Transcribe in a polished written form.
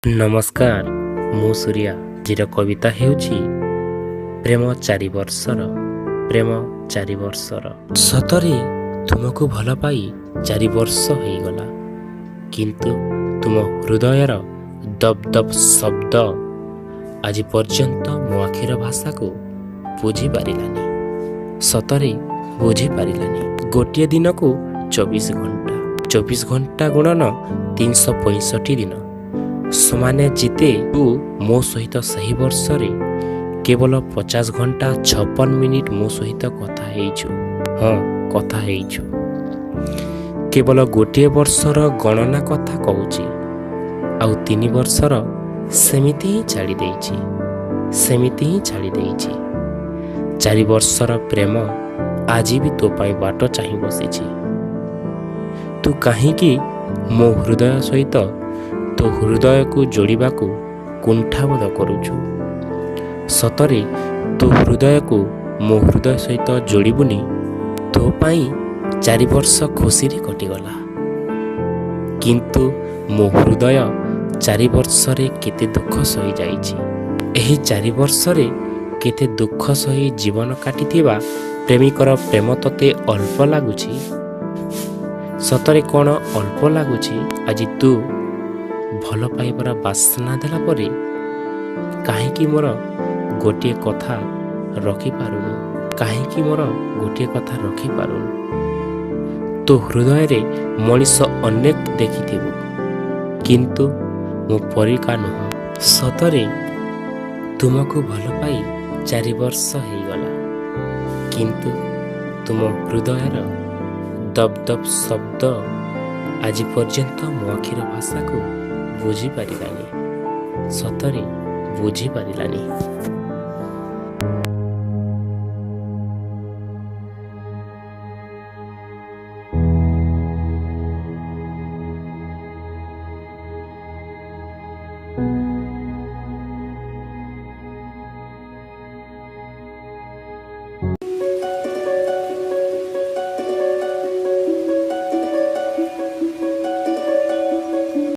ନମସ୍କାର, ମୁଁ ସୂର୍ୟା। ଆଜିର କବିତା ହେଉଛି ପ୍ରେମ ଚାରି ବର୍ଷର। ପ୍ରେମ ଚାରି ବର୍ଷର। ସତରେ ତୁମକୁ ଭଲ ପାଇ 4 ବର୍ଷ ହେଇଗଲା, କିନ୍ତୁ ତୁମ ହୃଦୟର ଦପ୍ ଦପ୍ ଶବ୍ଦ ଆଜି ପର୍ଯ୍ୟନ୍ତ ମୋ ଆଖିର ଭାଷାକୁ ବୁଝିପାରିଲାନି। ସତରେ ବୁଝିପାରିଲାନି। ଗୋଟିଏ ଦିନକୁ 24 ଘଣ୍ଟା, 24 ଘଣ୍ଟା ଗୁଣନ 365 ଦିନ ସମାନେ ଯେତେ, ତୁ ମୋ ସହିତ ସେହି ବର୍ଷରେ କେବଳ 50 ଘଣ୍ଟା 56 ମିନିଟ୍ ମୋ ସହିତ କଥା ହେଇଛୁ। ହଁ, କଥା ହେଇଛୁ। କେବଳ ଗୋଟିଏ ବର୍ଷର ଗଣନା କଥା କହୁଛି। ଆଉ 3 ବର୍ଷର ସେମିତି ହିଁ ଛାଡ଼ି ଦେଇଛି, ସେମିତି ହିଁ ଛାଡ଼ି ଦେଇଛି। 4 ବର୍ଷର ପ୍ରେମ ଆଜି ବି ତୋ ପାଇଁ ବାଟ ଚାହିଁ ବସିଛି। ତୁ କାହିଁକି ମୋ ହୃଦୟ ସହିତ ତୋ ହୃଦୟକୁ ଯୋଡ଼ିବାକୁ କୁଣ୍ଠାବୋଧ କରୁଛୁ? ସତରେ ତୋ ହୃଦୟକୁ ମୋ ହୃଦୟ ସହିତ ଯୋଡ଼ିବୁନି? ତୋ ପାଇଁ 4 ବର୍ଷ ଖୁସିରେ କଟିଗଲା, କିନ୍ତୁ ମୋ ହୃଦୟ 4 ବର୍ଷରେ କେତେ ଦୁଃଖ ସହିଯାଇଛି। ଏହି 4 ବର୍ଷରେ କେତେ ଦୁଃଖ ସହି ଜୀବନ କାଟିଥିବା ପ୍ରେମିକର ପ୍ରେମ ତୋତେ ଅଳ୍ପ ଲାଗୁଛି? ସତରେ କ'ଣ ଅଳ୍ପ ଲାଗୁଛି? ଆଜି ତୁ ଭଲ ପାଇବାର ବାସ୍ନା ଦେଲା ପରେ କାହିଁକି ମୋର ଗୋଟିଏ କଥା ରଖିପାରୁନୁ? କାହିଁକି ମୋର ଗୋଟିଏ କଥା ରଖିପାରୁନୁ? ତୋ ହୃଦୟରେ ମଣିଷ ଅନେକ ଦେଖିଥିବୁ, କିନ୍ତୁ ମୋ ପରିକା ନୁହଁ। ସତରେ ତୁମକୁ ଭଲ ପାଇ 4 ବର୍ଷ ହେଇଗଲା, କିନ୍ତୁ ତୁମ ହୃଦୟର ଦପ୍ ଦପ୍ ଶବ୍ଦ ଆଜି ପର୍ଯ୍ୟନ୍ତ ମୋ ଆଖିର ଭାଷାକୁ ବୁଝିପାରିଲାନି। ସତରେ ବୁଝିପାରିଲାନି।